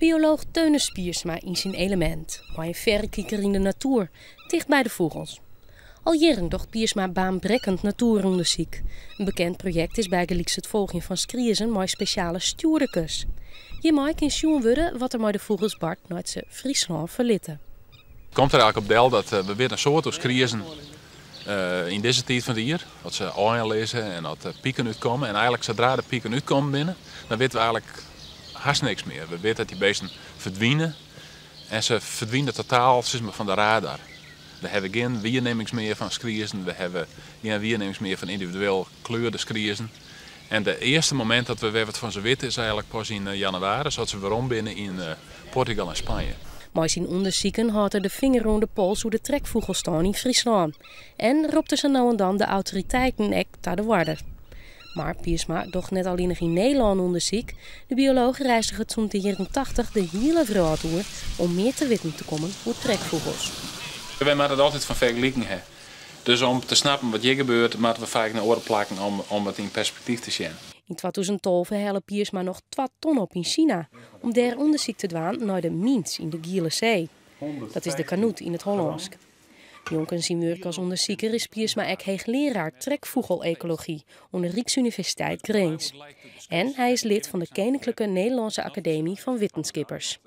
Biolooch Theunis Piersma yn syn elemint, mei in ferrekiker yn de natoer, ticht by de fûgels. Al jierren docht Piersma baanbrekkend natoerûndersyk. In bekend projekt is bygelyks it folgjen fan skriezen mei spesjale stjoerderkes. Hjirmei kin sjoen wurde wat der mei de fûgels bart nei't se Fryslân ferlitte. It komt der eigentlik op del dat we witte in soad oer skriezen yn dizze tiid fan it jier. As se aaien lizze en as de piken útkomme. En eigentlik sadra de piken útkommen binne, dan witte we eigentlik hast niks mear. We witte dat dy beesten ferdwine en se ferdwine totaal sis mar, fan de radar. We hawwe gjin wiernimmings mear fan skriezen, we hawwe gjin wiernimmings mear fan yndividueel kleurde skriezen. En de earste momint dat we wer wat fan se witte is eigentlik pas yn jannewaris, as se werom binne yn Portugal en Spanje. Mei syn ûndersiken hâldt er de finger oan de pols oer de trekfûgelstân yn Fryslân. En ropt er sa no en dan de autoriteiten ek ta de oarder. Mar Piersma docht net allinnich yn Nederlân ûndersyk. De biolooch reizget sûnt de jierren 80 de hiele wrâld oer om mear te witten te kommen oer trekfûgels. Wy moatte it altyd fan fergeliking ha. Dus om te snappen wat hjir gebeurt, moatte we faak nei oare plakken om it yn perspektyf te sjen. Yn 2012 helle Piersma noch 2 ton op yn Sina om dêr ûndersyk te dwaan nei de mients yn de Giele See. Dat is de kanoet yn it Hollânsk. Njonken syn wurk as ûndersiker is Piersma ek heechlearaar trekfûgelekology oan de Ryksuniversiteit Grins. En hy is lid fan de Keninklike Nederlânske Akademy fan Wittenskippers.